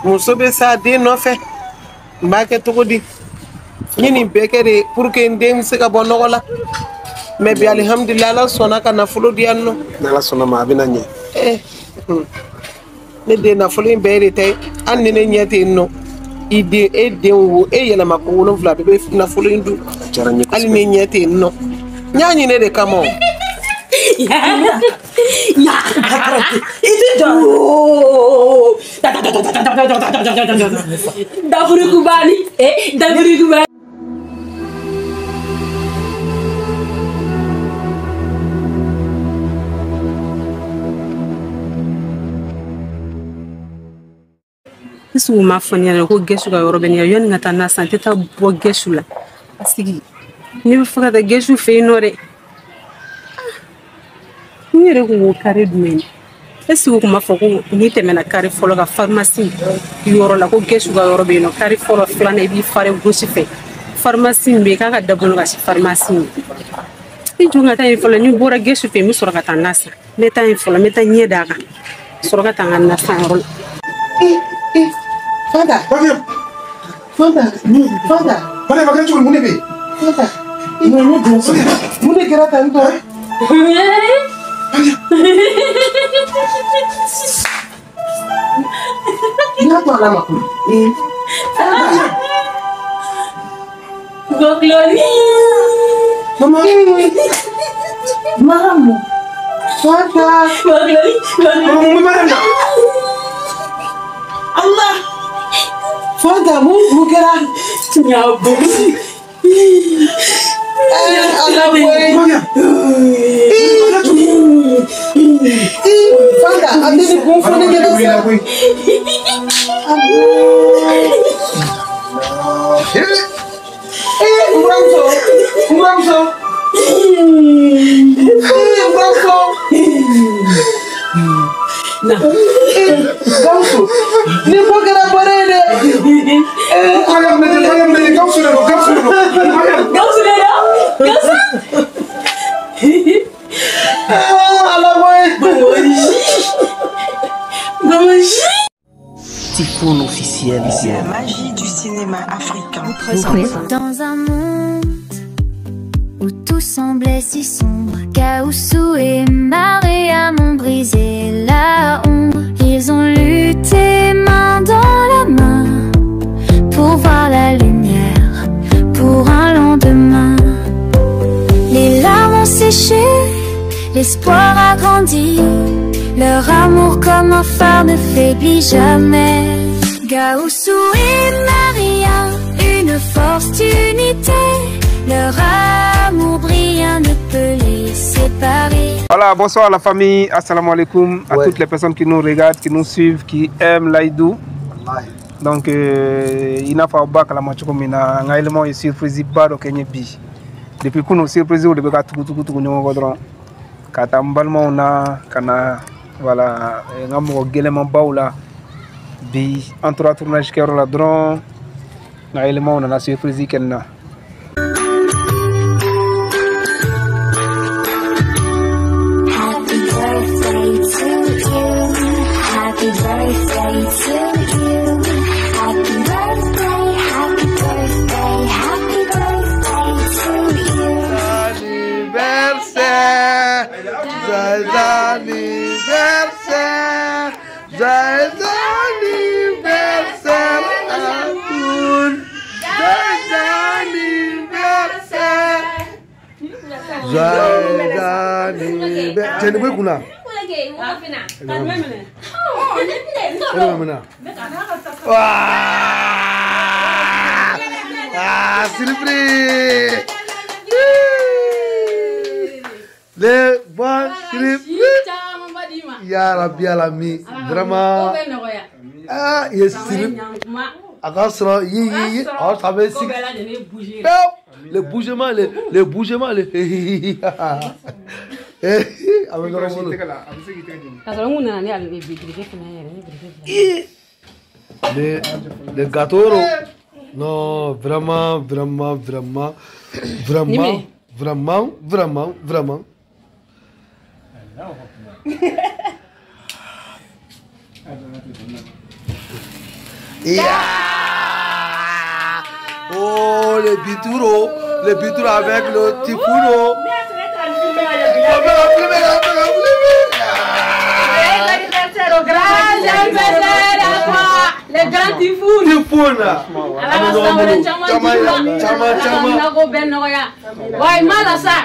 Muso bɛ s'a den nɔfɛ. N b'a kɛ cogo di? N ye nin bɛɛ kɛ de pour que n den bɛ se ka bɔ nɔgɔ la. Mais bi alihamudulila Ala sɔnna ka nafolo di yan nɔ. N'Ala sɔnna ma a bɛna ɲɛ. Ne den nafolo in bɛɛ de tɛ hali ni ne ɲɛ tɛ yen nɔ. I den e den wo e yɛlɛma ko 7 bɛɛ bɛ nafolo in dun. A diyara n ye kosɛbɛ. Hali ni ɲɛ tɛ yen nɔ. N y'a ɲini de kama o. Daburukubali, daburukubali. Sugu ma fɔ ne ɲɛna ko gɛsu ka yɔrɔ bɛ ne yanni ka taa na san tɛ taa bɔ gɛsu la parce que ne bɛ fɛ ka taa gɛsu fɛ yen nɔ dɛ. N yɛrɛ kun ko kare jumɛn est ce que u kun b'a fɔ ko n'i tɛmɛna kare fɔlɔ ka pharmacie yɔrɔ la ko gɛsu ka yɔrɔ bɛ yen nɔ kare fɔlɔ filanan i b'i fare gosi fɛ pharmacie min bɛ yen k'a ka dabolo ka se pharmacie ma i jɔ ka taa yen fɔlɔ ni bɔra gɛsu fɛ n bɛ sɔrɔ ka taa na san n bɛ taa yen fɔlɔ n bɛ taa ɲɛ d'a kan sɔrɔ ka taa n ka na san yɔrɔ la. Fanta. Fanta. Fanta. Mariam, a kɛra cogo di? Mun de bɛ yen? Fanta. Mun de kɛra tan tɔ? I y'a to Ala ma koyi. Gogloni. Mama. Mamu. Fanta. Gogloni. Mama, mun bɛ Mariam na? Allah. Fanta, mun kɛra? Ɲabo. Ala koyi. Mariam. Fanta, a tɛ nin kun fɔ ne ɲɛna sa. N buramuso, n buramuso. N buramuso. Gawusu, ni ko kɛra bɔrɛ ye dɛ. Mariam lajɛ, Mariam lajɛ, Gawusu de don, Gawusu de don. Mariam. Gawusu de don. Gawusu. Ala koyi. Maman. Tifoun officiel. La magie du cinéma africain. Dans un monde où tout semblait si sombre, Gaoussou et Mariam ont brisé la ombre. Ils ont lutté main dans la main pour voir la lumière, pour un lendemain. Les larmes ont séché, l'espoir a grandi. Leur amour comme un phare ne faiblit jamais. Gaoussou et Maria, une force d'unité. Leur amour brillant ne peut les séparer. Voilà, bonsoir la famille, assalamu alaikum à toutes les personnes qui nous regardent, qui nous suivent, qui aiment Laïdou. Donc, il n'a pas de la match comme un élément de surprise pas de Kenya bi. Depuis qu'on nous surprise, on devait tout tout tout nous godron. Kata mbalma na kana voilà, ngamo gelema baoula bi entourage tournage kero la dron. Na élément on a surprise kenna. Happy birthday to you. Happy birthday to you. Happy birthday, happy birthday, happy birthday to you. Anniversaire, joyeux anniversaire, joyeux anniversaire à tous. Joyeux anniversaire. Joyeux anniversaire. Cɛ nin bɔ i kunna. Ah, surprise! Les bonnes surprises! Ya Rabbi Alami, vraiment. Ah, il est surpris. Attention, yi yi. Oh, ça va être le bougement, le bougement, le. Le gâteau, non, vraiment, vraiment, vraiment, vraiment, vraiment, vraiment, vraiment. Yeah. Oh, les bitouros avec le tifuno. Les grands tifounes. Tifoun. Ouais, malasa.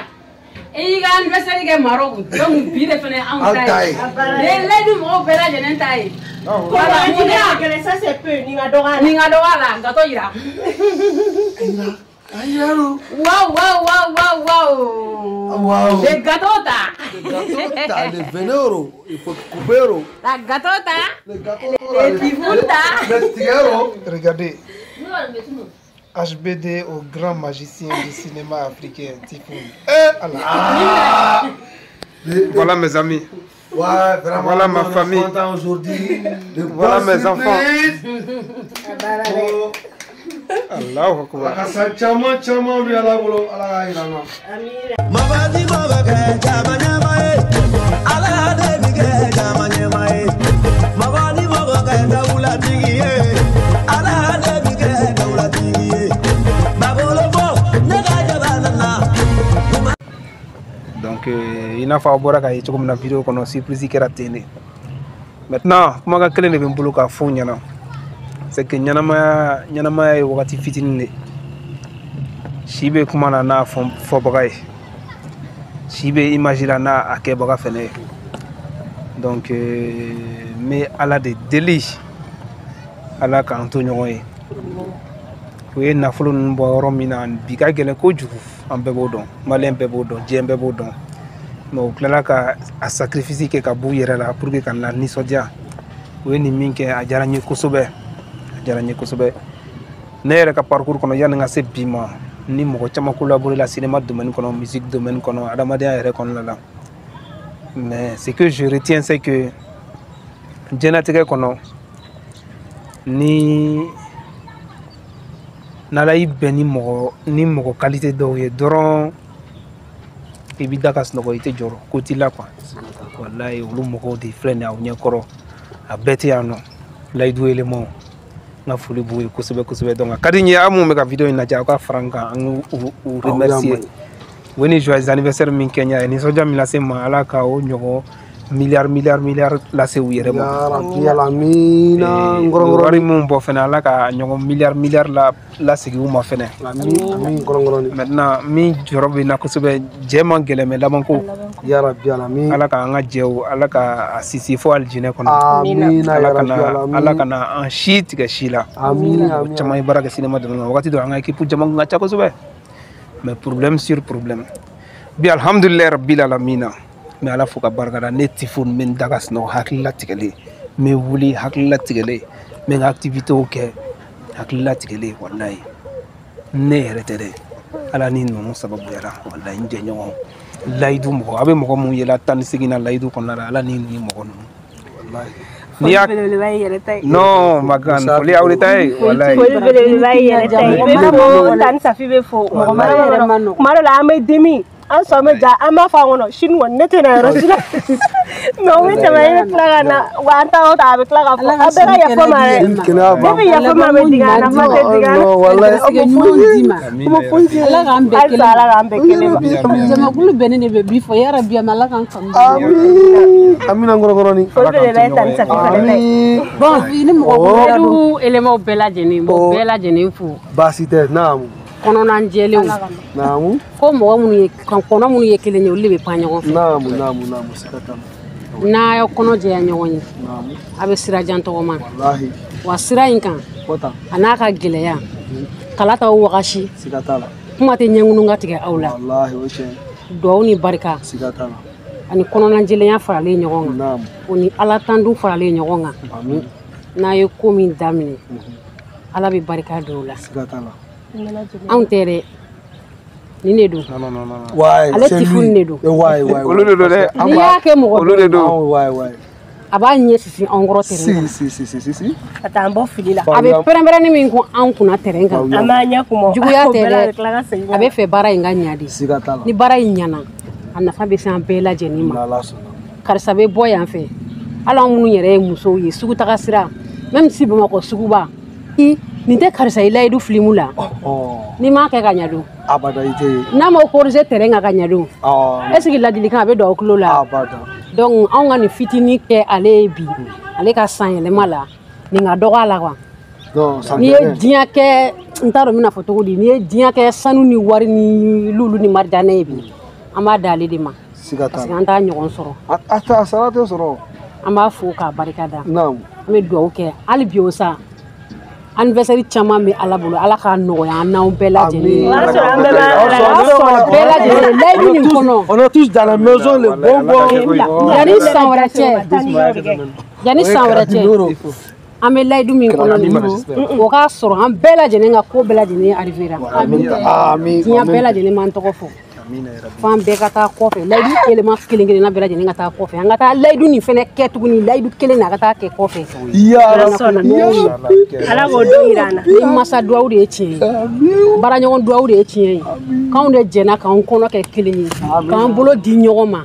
Et il y a un anniversaire qui est Maroc. Donc, il y a un taille. Les deux mots bɛɛ lajɛlen ta ye. Ça c'est peu. Ningadora. Ningadora la, gâteau ira. Waouh, waouh, waouh, waouh, waouh. Wow. Le gâteau ta. Le gâteau ta, le vénero, il faut couper. La gâteau ta. Le gâteau. Le tifoun ta. Le tigero. Regardez. HBD au grand magicien du cinéma africain, Tifoun. Ah. Voilà mes amis. Ouais, vraiment, voilà ma famille. Aujourd'hui. Voilà mes enfants. Allahu Akbar. Donc, il n'a pas bɔra ka ye cogo min na vidéo kɔnɔ, surprise kɛra ten de. Maintenant, kumakan kelen de bɛ n bolo k'a fɔ ɲɛna. C'est que ɲɛnamaya ye wagati fitinin de. Si bɛ kuma na n'a fɔbaga ye, si bɛ image la n'a a kɛbaga fɛnɛ ye. Donc, n bɛ Ala de deli, Ala k'an to ɲɔgɔn ye. U ye nafolo ninnu bɔ yɔrɔ min na bi ka gɛlɛn kojugu, an bɛɛ b'o dɔn, maliyɛn bɛɛ b'o dɔn, diɲɛ bɛɛ b'o dɔn. Mais u tilala ka a sacrifice kɛ ka b'u yɛrɛ la pour que ka na nisɔndiya. U ye nin min kɛ, a diyara n ye kosɛbɛ, a diyara n ye kosɛbɛ. Ne yɛrɛ ka parcours kɔnɔ, yanni n ka se bi ma, ni mɔgɔ caman collaboré la cinéma domaine kɔnɔ, musique domaine kɔnɔ, adamadenya yɛrɛ kɔnɔna la. Mais ce que je retiens, c'est que diɲɛlatigɛ kɔnɔ, ni n'Ala y'i bɛn ni mɔgɔ qualité dɔw ye dɔrɔn, i b'i da ka sunɔgɔ, i tɛ jɔrɔ ko t'i la quoi. Walayi, olu mɔgɔw de filɛ nin ye aw ɲɛkɔrɔ, a bɛɛ tɛ yan nɔ. Layidu élément, n ka foli b'u ye kosɛbɛ kosɛbɛ. Donc a ka di n ye, aw minnu bɛ ka vidéo in lajɛ, aw ka fara n kan, an k'u remercier. U ye nin joyeux anniversaire min kɛ n ye, a ye nisɔndiya min lase n ma, Ala ka o ɲɔgɔn milliard milliard milliard lase u yɛrɛ ma. Wari min bɔ fɛnɛ, Ala ka ɲɔgɔn milliard milliard la lasegin u ma fɛnɛ. Maintenant, min jɔyɔrɔ bɛ n na kosɛbɛ, jɛ man gɛlɛn mais laban ko. Ala k'an ka jɛw, Ala ka a sinsin fo alijinɛ kɔnɔ. Ala kana an si tigɛ si la. Mɔgɔ caman ye baara kɛ cinéma domaine na wagati dɔ, an ka équipe jama kun ka ca kosɛbɛ. Mais problème sur problème. Bi alhamdulilayi rabbil alamina. Mais Ala fo ka barika da, ne Tifoun, n bɛ n da ka sunɔgɔ hakili latigɛlen, n bɛ wuli hakili latigɛlen, n bɛ n ka activités kɛ hakili latigɛlen. Walayi, ne yɛrɛ tɛ dɛ, Ala ni ninnu sababuyara. Walayi, n jɛɲɔgɔn layidu mɔgɔ, a bɛ mɔgɔ mun yela 18 na layidu kɔnɔna la, Ala ni ni mɔgɔ ninnu. N'i y'a non Magan, foli aw de ta ye. Walayi, foli belebeleba ye yɛrɛ ta ye. I bɛ fo, Tani Safi bɛ fo. Mɔgɔ mara yɛrɛ kuma dɔ la, an bɛ dimi, an sɔn bɛ ja, an b'a fɔ an kɔnɔ sini kɔni ne tɛna yɔrɔ si la, mais o bɛ tɛmɛ, e bɛ tila ka na wa an ta o ta, a bɛ tila ka fɔ aw bɛɛ ka yafa ma dɛ, ne bɛ yafa ma, bɛ digi an na, kuma tɛ digi an na. Ala k'an bɛɛ kelen, halisa Ala k'an bɛɛ kelen ma. Jamakulu bɛnnen de bɛ bi fɔ, yarabi Ala k'an kanu. Amina ngɔrɔngɔrɔni. Foli belebeleba ye Tani Safi fana ta ye. Bon, ni mɔgɔ ko éléments bɛɛ lajɛlen, n b'o bɛɛ lajɛlen fo. Baasi tɛ, naamu. Kɔnɔna jɛlenw. Naamu. Ko mɔgɔ minnu ye kɔnɔ minnu ye kelen ye, olu de bɛ pan ɲɔgɔn fɛ. Naamu naamu naamu, siga t'a la. N'a y'aw kɔnɔ jɛya ɲɔgɔn ye, naamu, a bɛ sira jan tɔgɔma. Walahi. Wa sira in kan, a n'a ka gɛlɛya, kala t'aw wagasi. Siga t'a la. Kuma tɛ ɲɛŋunu ka tigɛ aw la. Walahi, o ye tiɲɛ ye. Duwawu ni barika. Siga t'a la. Ani kɔnɔna jɛlenya faralen ɲɔgɔn kan. Naamu. O ni Ala tandu faralen ɲɔgɔn kan. Amin. N'a ye ko min daminɛ, Ala bɛ barika don o la. Siga t'a la. Anw tɛ dɛ, nin de don. Ale Tifoun de don. Olu de don dɛ. N'i y'a kɛ mɔgɔ olu de don. A b'a ɲɛ sisi anw kɔrɔ terrain kan. Si. Ka taa an bɔ fili la. A bɛ pɛrɛn-pɛrɛnni min kun anw kunna terrain kan. An b'a ɲɛ kumu. Juguya tɛ dɛ, a bɛ fɛ baara in ka ɲa de. Siga t'a la. Ni baara in ɲana, a nafa bɛ se an bɛɛ lajɛlen ma. Karisa bɛ bɔ yan fɛ, hali anw minnu yɛrɛ ye musow ye, sugutaga sira, même si Bamakɔ suguba, I nin tɛ karisa i layidu filimu la. N'i m'a kɛ ka ɲɛ dun. Abada i tɛ ye. N'a ma corriger terrain kan ka ɲɛ dun. Est ce que ladilikan a bɛ don aw tulo la. Abada. Donc anw ka nin fitinin kɛ ale ye bi ale ka san yɛlɛma la nin ka dɔgɔ a la quoi. N'i ye diɲɛ kɛ n t'a dɔn n bɛna fɔ cogo di n'i ye diɲɛ kɛ sanu ni wari ni lulu ni marijanɛ ye bi an b'a d'ale de ma. Siga t'a la. Parce que an t'a ɲɔgɔn sɔrɔ. A t'a sara tɛ sɔrɔ. An b'a fo k'a barika da. Naamu. An bɛ dugawu kɛ hali bi o sa. Anniversaire caman bɛ Ala bolo Ala k'a nɔgɔya an n'aw bɛɛ lajɛlen ye. Bɛɛ lajɛlen layidu nin kɔnɔ. On est tous dans la maison le bonbon. Yanni san wɛrɛ cɛ. Yanni san wɛrɛ cɛ. An bɛ layidu min kɔnɔ nin o k'a sɔrɔ an bɛɛ lajɛlen ka ko bɛɛ lajɛlen arrivera. Diɲɛ bɛɛ lajɛlen m'an tɔgɔ fɔ. F'an bɛɛ ka taa kɔfɛ layidu élément kelen kelenna bɛɛ lajɛlen ka taa kɔfɛ an ka taa layidu nin fɛnɛ kɛ tuguni layidu kelen na a ka taa kɛ kɔfɛ. Ala k'o don yira an na. Ni masa duwawu de ye tiɲɛ ye baaraɲɔgɔn duwawu de ye tiɲɛ ye k'anw de jɛnna k'an kɔnɔ kɛ kelen ye k'an bolo di ɲɔgɔn ma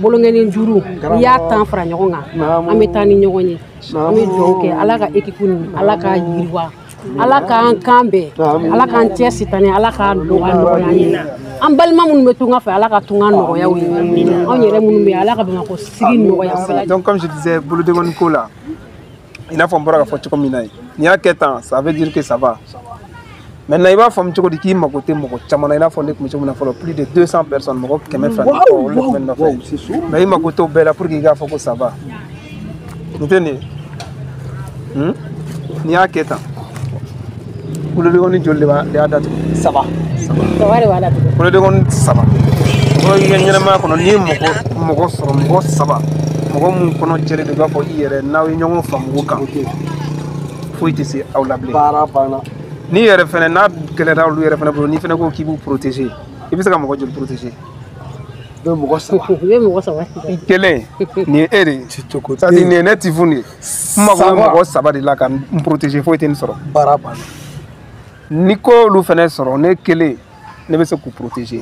bolonkɛni duuru n'i y'a tan fara ɲɔgɔn kan an bɛ taa ni ɲɔgɔn ye an bɛ duwawu kɛ Ala ka équipe nin Ala k'a yiriwa Ala k'an kan bɛn Ala k'an cɛ sitanɛ Ala k'a nɔgɔya an ye. An balima minnu bɛ tunga fɛ Ala ka tunga nɔgɔya u ye anw yɛrɛ minnu bɛ yen Ala ka Bamakɔ sigi nɔgɔya. Donc comme je disais bolodenkɔni ko la i n'a fɔ n bɔra k'a fɔ cogo min na ye n'i y'a kɛ tan ça veut dire que ça va. Maintenant i b'a faamu cogo di k'i mago tɛ mɔgɔ caman na i n'a fɔ ne tun bɛ cogo min na fɔlɔ plus de 200 personnes mɔgɔ 200 ni kɔ olu de tun bɛ n nɔfɛ mais i mago t'o bɛɛ la pour que i k'a fɔ ko ça va. Nin tɛ nin ye n'i y'a kɛ tan bolodenkɔni joli de y'a datugu saba. Saba de b'a datugu. Bolodenkɔni saba. O kɔrɔ i ka ɲɛnamaya kɔnɔ n'i ye mɔgɔ sɔrɔ mɔgɔ saba mɔgɔ mun kɔnɔ jɛlen don i b'a fɔ i yɛrɛ n'aw ye ɲɔgɔn faamu o kan foyi tɛ se aw la bilen. Baara banna. N'i yɛrɛ fɛnɛ n'a gɛlɛyara olu yɛrɛ fɛnɛ bolo n'i fɛnɛ ko k'i b'u protéger i bɛ se ka mɔgɔ joli protéger. I bɛ mɔgɔ saba. I bɛ mɔgɔ saba. I kelen nin ye e de ye. C'est-à-dire nin ye ne tifun de ye. N mago bɛ mɔgɔ saba de la ka n protéger foyi tɛ nin sɔrɔ. Baara banna. Ni ko olu fɛnɛ sɔrɔ ne kelen ne bɛ se k'u protéger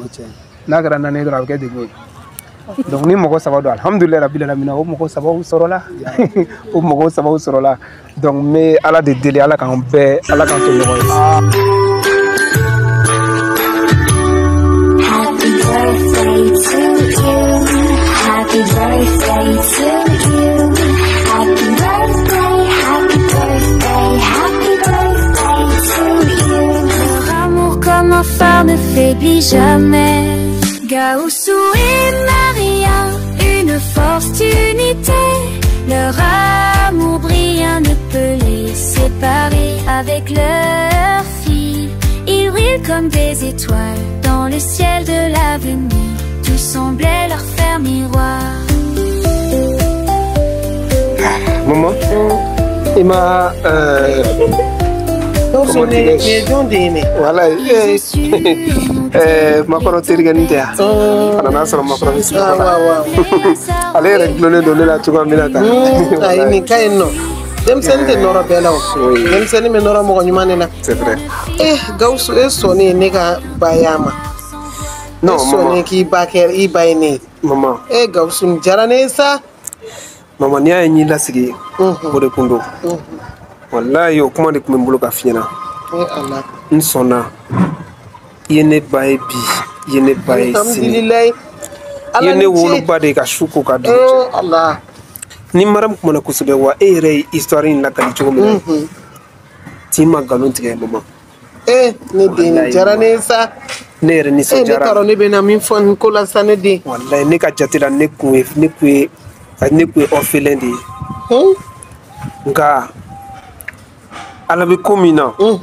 n'a kɛra naani ye dɔrɔn a bɛ kɛ degun ye donc ni mɔgɔ saba don alihamudulilayi rabil alamina o mɔgɔ sabaw sɔrɔla o mɔgɔ sabaw sɔrɔla donc n bɛ Ala de deli Ala k'an bɛɛ Ala k'an to ɲɔgɔn ye. Happy birthday to you. Happy birthday to you. Happy birthday, happy birthday, happy birthday to you. Leur amour comme un phare ne faiblit jamais. Gaoussou et Maria, une force d'unité. Leur amour brillant ne peut les séparer. Avec leur fille, ils brillent comme des étoiles dans le ciel de l'avenir. Tout semblait leur faire miroir. Maman, il m'a... Voilà. Makɔrɔ terikɛ nin tɛ yan a nana sɔrɔ makɔrɔ bɛ sunɔgɔ la ale yɛrɛ gulonnen don ne la cogoya min na tan. Ayi nin ka ɲi nɔ denmisɛnnin tɛ nɔrɔ bɛɛ la o denmisɛnnin bɛ nɔrɔ mɔgɔ ɲuman de la. C'est vrai. Gawusu e sɔnnen ne ka baya ma. Non e sɔnnen k'i ba kɛ i ba ye ne ye. Maman. Gawusu nin diyara ne ye sa. Maman n'i y'a ye n y'i lasigi o de kun don. Walayi o kuma de tun bɛ n bolo ka f'i ɲɛna. N sɔnna. I ye ne ba ye bi i ye ne ba ye sini i ye ne woloba de ye ka su ko ka dugu jɛ ni Mariam kumana kosɛbɛ wa e yɛrɛ ye histoire in lakali cogo min na t'i ma nkalon tigɛ maman. Ne den nin diyara ne ye sa. Ne yɛrɛ nisɔndiyara. Ne t'a dɔn ne bɛna min fɔ nin ko la sa ne den. Walayi ne ka jate la ne kun ye orphelin de ye. Nka Ala bɛ ko min na o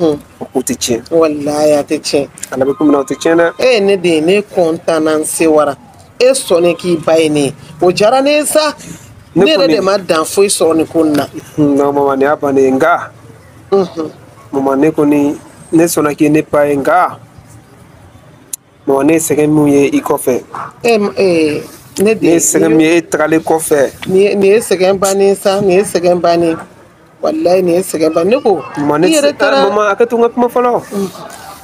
ko tɛ tiɲɛ. Walayi a tɛ tiɲɛ. Ala bɛ ko min na o tɛ tiɲɛ dɛ. Ne den ne kɔntan na n sewara e sɔnnen k'i ba ye ne ye o diyara ne ye sa ne yɛrɛ de ma dan foyi sɔrɔ nin ko in na. Non maman nin y'a bannen ye nka maman ne kɔni ne sɔnna k'i ye ne ba ye nka maman ne ye sɛgɛn min ye i kɔfɛ. Ne den ne ye sɛgɛn min ye e tagalen kɔfɛ. Nin ye sɛgɛn bannen sa nin ye sɛgɛn bannen. Walayi nin ye sɛgɛn ban ne ko. Maman ne yɛrɛ taara maman a ka to n ka kuma fɔlɔ.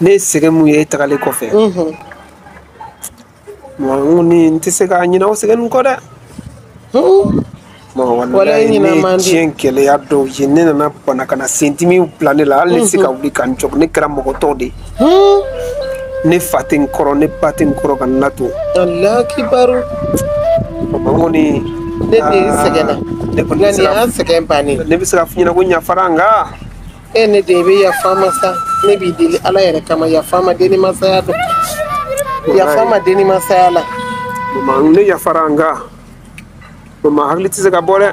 Ne ye sɛgɛn mun ye e tagalen kɔfɛ. Maman n kɔni n tɛ se k'a ɲinɛ o sɛgɛn nin kɔ dɛ. Walayi ne diɲɛ gɛlɛya dɔw ye ne nana bana ka na sentimi bila ne la hali ne tɛ se ka wuli ka n jɔ ne kɛra mɔgɔ tɔ de ye. Ne fa tɛ n kɔrɔ ne ba tɛ n kɔrɔ ka n ladon. Ala kibaru. Mama kɔni. Ne den sɛgɛnna. Ne kɔni bɛ se ka nka nin y'an sɛgɛn bannen. Ne bɛ se ka f'i ɲɛna ko yafara nka. E ne den i bɛ yafa n ma sa ne b'i deli Ala yɛrɛ kama yafa n ma den ni masaya don. Yafa n ma den ni masaya la. Mama ne yafara nka. Mama hakili tɛ se ka bɔ dɛ.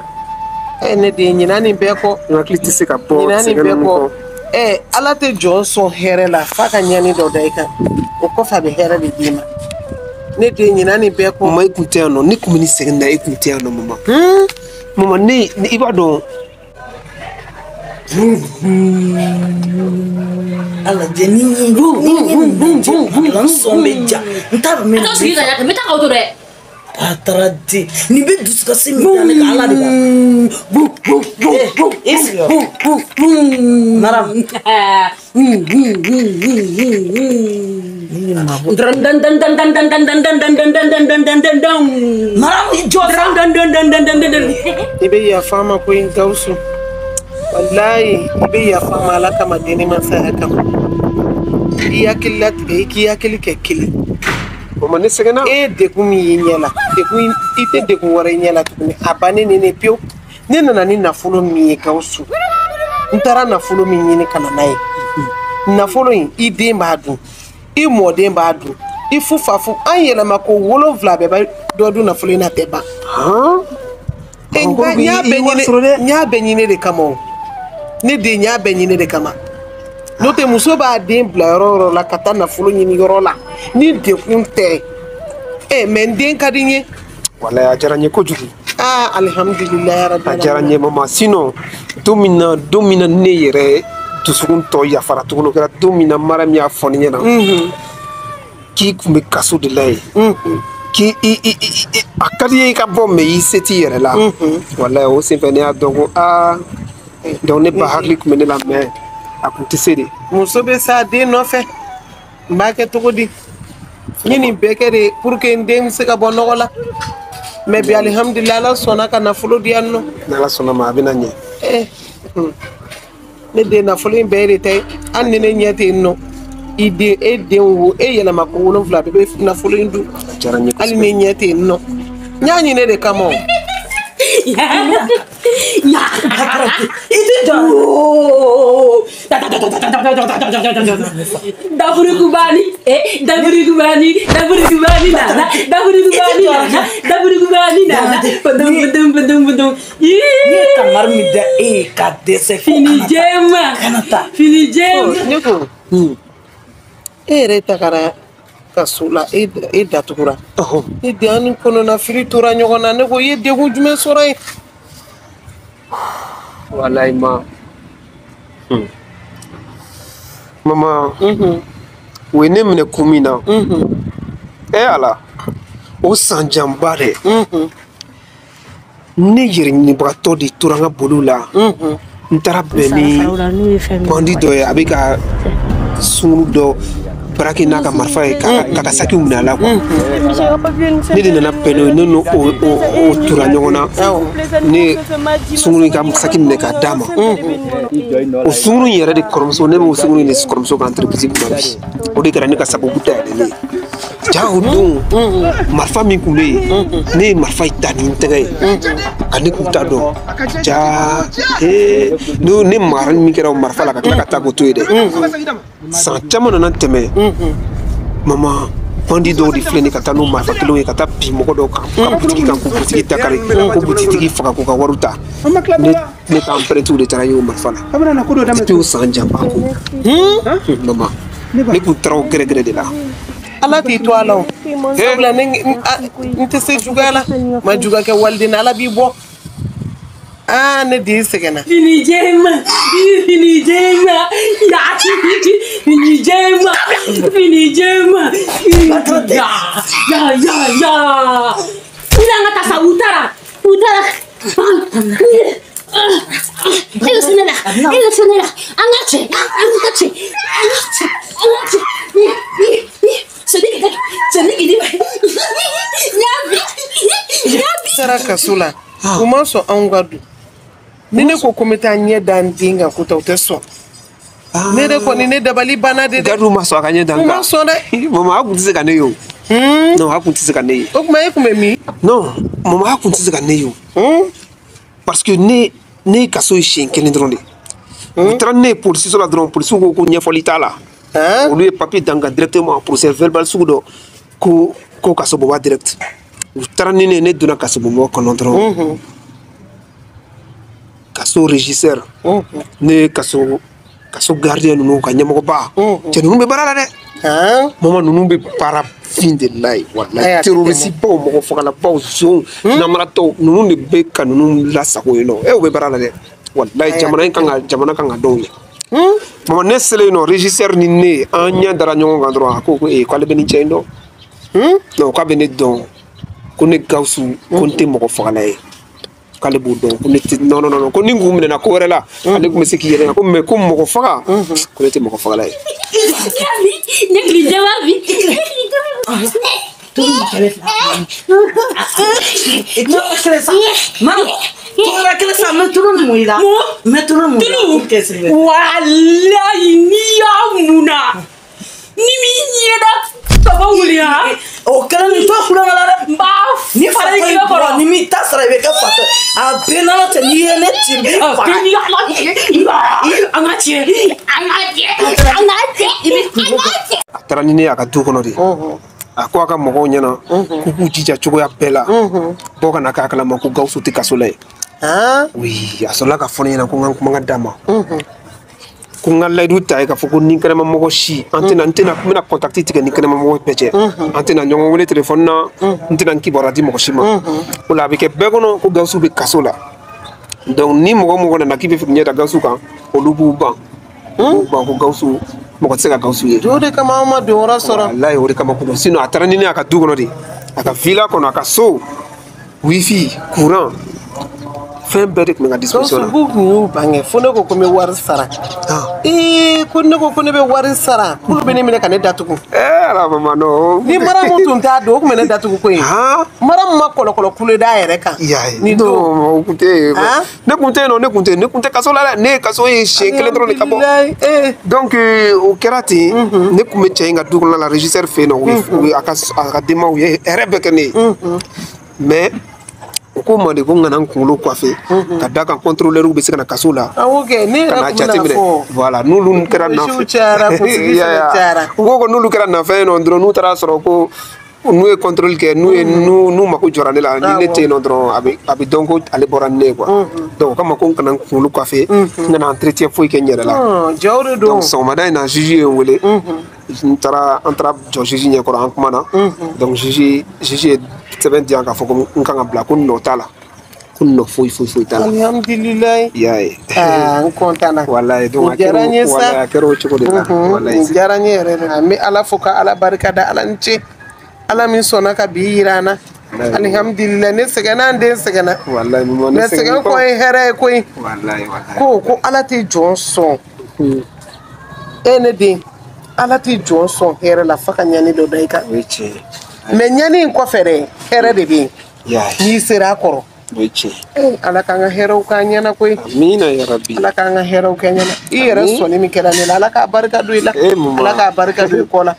E ne den ɲinɛ nin bɛɛ kɔ. N hakili tɛ se ka bɔ ɲinɛ nin sɛgɛn bɛɛ ninnu kɔ. kɔ. Ɛ Ala tɛ jɔn sɔn hɛrɛ la f'a ka ɲani dɔ da i kan o kɔfɛ a bɛ hɛrɛ de d'i ma. Ne den ɲinɛ nin bɛɛ kɔ. Mama e kun tɛ yan nɔ ne kun bɛ nin sɛgɛn na e kun tɛ yan nɔ mama. Mama ne i b'a dɔn. Ala jɛ ni n ye n sɔn bɛ ja n t'a dɔn n bɛ T'o sigi ka ɲa kɛ n bɛ taa k'aw to dɛ. A taara di nin bɛ dusukasi min da ne kan Ala de b'a dɔn. E sigi yɔrɔ. Maram. Maram i jɔ sa. I bɛ yafa n ma koyi Gawusu. Walayi i bɛ yafa n ma Ala kama den ni masaya kama. I hakili latigɛ i k'i hakili kɛ kelen. Mama ne sɛgɛnna. E ye degun min y'i ɲɛ la degun i tɛ degun wɛrɛ ɲɛ la tuguni a bannen ne pewu. Ne nana ni nafolo min ye Gawusu n taara nafolo min ɲini ka na n'a ye nafolo in i den b'a dun i mɔden b'a dun i fu fa fu an yɛlɛma ko 7 bɛɛ bɛ dɔ dun nafolo in na a tɛ ban. N y'a bɛɛ ɲini n y'a bɛɛ ɲini de kama o ne den n y'a bɛɛ ɲini de kama. N'o tɛ muso b'a den bila yɔrɔ o yɔrɔ la ka taa nafolo ɲini yɔrɔ la ni degun tɛ ɛ mɛ n den ka di n ye. Walayi a diyara n ye kojugu. Aa alihamudulilayi rabi. A diyara n ye mama sinon don min na ne yɛrɛ dusukun tɔ yafara tuguni o kɛra don min na Mariam y'a fɔ ne ɲɛna. K'i kun bɛ kaso de la yen. K'i i a ka di i ye i ka bɔ mɛ i se t'i yɛrɛ la. Walayi o senfɛ ne y'a dɔn ko aa donc ne ba hakili kun bɛ ne la mɛ. A kun tɛ se de. Muso bɛ s'a den nɔfɛ n b'a kɛ cogo di n ye nin bɛɛ kɛ de pour que n den bɛ se ka bɔ nɔgɔ la mɛ bi alihamudulilayi Ala sɔnna ka nafolo di yan nɔ. N'Ala sɔnna ma a bɛna ɲɛ. Ne den nafolo in bɛɛ de ta ye hali ni ne ɲɛ tɛ yen nɔ i den e den wo e yɛlɛma ko 7 bɛɛ bɛ nafolo in dun. A diyara n ye kosɛbɛ. Hali ni ɲɛ tɛ yen nɔ n y'a ɲini de kama o. I tɛ jɔ. Daburukubani, daburukubani, daburukubani nana, daburukubani nana, daburukubani nana, badum badum badum badum. N'i ye kangari min da e ye ka dɛsɛ. Fini jɛman. Kana taa. Fini jɛman. Ne ko e yɛrɛ tagara kaso la e datugura. Ne den an ni kɔnɔnafili tora ɲɔgɔn na ne ko i ye degun jumɛn sɔrɔ yen. Walayi ma. Mama, o ye ne minɛ kun min na. E Ala, o san janba dɛ. Ne yɛrɛ ɲinibagatɔ de tora n ka boliw la. N taara bɛn ni bandi dɔ ye a bɛ ka sunguru dɔ braquer n'a ka marifa ye k'a ka sakiw minɛ a la quoi. Ne de nana bɛn n'o ye ne n'o o tora ɲɔgɔn na ne sunguru in ka saki minɛ k'a d'a ma. O sunguru in yɛrɛ de kɔrɔmuso ne b'o sunguru in de kɔrɔmuso ka entreprise kunna bi o de kɛra ne ka sababu dayɛlɛlen ye. Ja o don marifa min kun bɛ yen ne ye marifa in ta ni n tɛgɛ ye ka ne kun t'a dɔn ja ne marali min kɛra o marifa la ka tila ka taa k'o to yen dɛ. San caman nana tɛmɛ mama bandi dɔw de filɛ nin ka taa n'o marifa kelenw ye ka taa bin mɔgɔ dɔw kan ka butigi kan k'o butigi dakari ko butigitigi faga k'u ka wariw ta ne ka emprunté de taara ye o marifa la depuis o san janba ko mama ne kun taara o gɛrɛgɛrɛ de la. Ala t'i to a la o sabula ne n tɛ se juguya la ma juguya kɛ waliden na Ala b'i bɔ. Aa ne den sɛgɛnna. Fini jɛman, fini jɛman, ya fini jɛman, fini jɛman, ya ya ya ya. Ila an ka taa sa u taara u taara. E ka se ne la, e ka se ne la, an ka cɛ, an ka cɛ, an ka cɛ, an ka cɛ. Taara kaso la. U ma sɔn anw ka don. Ni ne ko n bɛ taa ɲɛ da n den kan ko ta, u tɛ sɔn. Ne de kɔni, ne dabali banna de dɛ. Garidiw ma sɔn a ka ɲɛ da n kan. U ma sɔn dɛ. Mama, a kun tɛ se ka ne ye o. Non, a kun tɛ se ka ne ye. O tuma e kun bɛ min? Non, mama, a kun tɛ se ka ne ye o. Parce que ne ye kaso ye siɲɛ kelen dɔrɔn de. U taara ne ye polisiso la dɔrɔn, polisiw ko ɲɛfɔli t'a la. Olu ye papier dan kan directement, procès verbal sugu dɔ, ko kaso bɔba direct. U taara ni ne donna kaso bɔba kɔnɔ dɔrɔn. Kaso régisseur. Ne ye kaso gardien ninnu ka ɲɛmɔgɔba. Cɛ ninnu bɛ baara la dɛ. Mama, ninnu bɛ baara fin de la ye, walayi. Terroriste baw, mɔgɔ fagalabaw, zonw, namaratɔw, ninnu de bɛ ka ninnu lasago yen nɔ. U bɛ baara la dɛ. Walayi, jamana in kan ka jamana kan ka dɔn ye. Mama, ne selen yen nɔ, régisseur ni ne, an ɲɛ dara ɲɔgɔn kan dɔrɔn, a ko k'ale bɛ nin cɛ in dɔn. Non, k'a bɛ ne dɔn, ko ne Gawusu, ko n tɛ mɔgɔ fagala ye. K'ale b'o dɔn, ko ne tɛ, non non non, ko ni n kun minɛna ko wɛrɛ la, ale kun bɛ se k'i yɛrɛ, ko mais ko mɔgɔ faga, ko ne tɛ mɔgɔ fagala ye. Ne kili jama bi. Walayi, n'i y'a munna, ni m'i ɲɛda tɔgɔ wuli ha. O kɛlen nin to kulonkɛ la dɛ. N b'a ni fara y'i kɔrɔ, ni m'i ta sara i bɛ kɛ fatɔ. A bɛɛ n'Ala cɛ, n'i ye ne ci n b'i faga. A bɛɛ ni Ala cɛ, an ka cɛ, an ka cɛ, an ka cɛ, an ka cɛ. A taara ni ne ye a ka du kɔnɔ de. A ko a ka mɔgɔw ɲɛna k'u k'u jija cogoya bɛɛ la. Bɔ ka na k'a kalama ko Gawusu tɛ kaso la yen. Oui, a sɔrɔla ka fɔ ne ɲɛna ko n ka kumakan d'a ma. Ko n ka layidu ta ye k'a fɔ ko ni kɛnɛma mɔgɔ si, an tɛna, n tɛna, n bɛna contact tigɛ ni kɛnɛma mɔgɔ bɛɛ cɛ. An tɛna ɲɔgɔn wele téléphone na, n tɛna n kibaruya di mɔgɔ si ma. O la a bɛ kɛ bɛɛ kɔnɔ ko Gawusu bɛ kaso la. Donc ni mɔgɔ mɔgɔ nana k'i bɛ fɛ k'i ɲɛ da Gawusu kan, olu b'u ban. U b'u ban ko Gawusu, mɔgɔ tɛ se ka Gawusu ye. O de kama anw ma don yɔrɔ sɔrɔ. Walayi, o de kama ko sinon a taara ni ne a ka du kɔnɔ de. A ka villa kɔnɔ, a ka so, wifi, courant, fɛn bɛɛ de tun bɛ ka disposition na. Gawusu k'u y'u ban kɛ, fo ne ko ko n bɛ wari sara. Ko ne ko ko ne bɛ wari sara, k'olu bɛ ne minɛ ka ne datugu. Ala mama, non. Ni mara mun tun t'a don, o tun bɛ ne datugu koyi. Mara mun ma kɔlɔkɔlɔ kule d'a yɛrɛ kan. Ni don, o kun tɛ yen. Ne kun tɛ yen nɔ, ne kun tɛ kaso la dɛ. Ne ye kaso ye siɲɛ kelen dɔrɔn de ka bɔ. Donc o kɛra ten, ne kun bɛ cɛ in ka du kɔnɔna la, régisseur fɛ yen nɔ, a ka denbaw ye hɛrɛ bɛɛ kɛ ne ye. Mais o ko ma de ko n kana n kunkolo coiffé ka da kan contrôleur bɛ se ka na kaso la. Awɔ kɛ, ne yɛrɛ kun bɛna fɔ. Voilà, n'olu kɛra nafɛn. Cayara, kunsigi fɛnɛ cayara. U ko n'olu kɛra nafɛn ye nɔ dɔrɔn, n'u taara sɔrɔ ko n'u ye contrôle kɛ, n'u ye n'u mako jɔra ne la, ni ne tɛ yen nɔ dɔrɔn, a bɛ dɔn ko ale bɔra ni ne ye quoi. Donc o kama ko n kana n kunkolo coiffé, n kana entretien foyi kɛ n yɛrɛ la. Jaw de don. Donc sɔgɔmada in na, juge ye n wele. N taara, an taara jɔ juge ɲɛkɔrɔ, an kumana. Donc juge ye sɛbɛn di yan k'a fɔ ko n kan ka bila, ko nɔ t'a la, ko nɔ foyi foyi foyi t'a la. Alihamudulilayi. I y'a ye. N content na. Walayi, donc a kɛra o, walayi, a kɛra o cogo de la. Walayi. Nin diyara n ye yɛrɛ de. An bɛ Ala fo ka Ala barika da, Ala ni ce. Ala min sɔnna ka bi yira an na. Alihamudulilayi, ne sɛgɛnna, n den sɛgɛnna. Walayi, mama, ne mais sɛgɛn kɔ ye hɛrɛ ye koyi. Walayi, walayi. Ko Ala tɛ jɔn sɔn. E ne den, Ala tɛ jɔn sɔn hɛrɛ la f'a ka ɲani dɔ da i kan. O ye tiɲɛ ye. Mais ɲani in kɔfɛ dɛ, hɛrɛ de bɛ yen. N'i sera a kɔrɔ. O ye tiɲɛ ye. Ala k'an ka hɛrɛw k'an ɲɛna koyi. Amiina yarabi. Ala k'an ka hɛrɛw kɛ ɲɛna. I yɛrɛ sɔnni min kɛra ne la, Ala k'a barika don i la. Ala k'a barika don i kɔ la.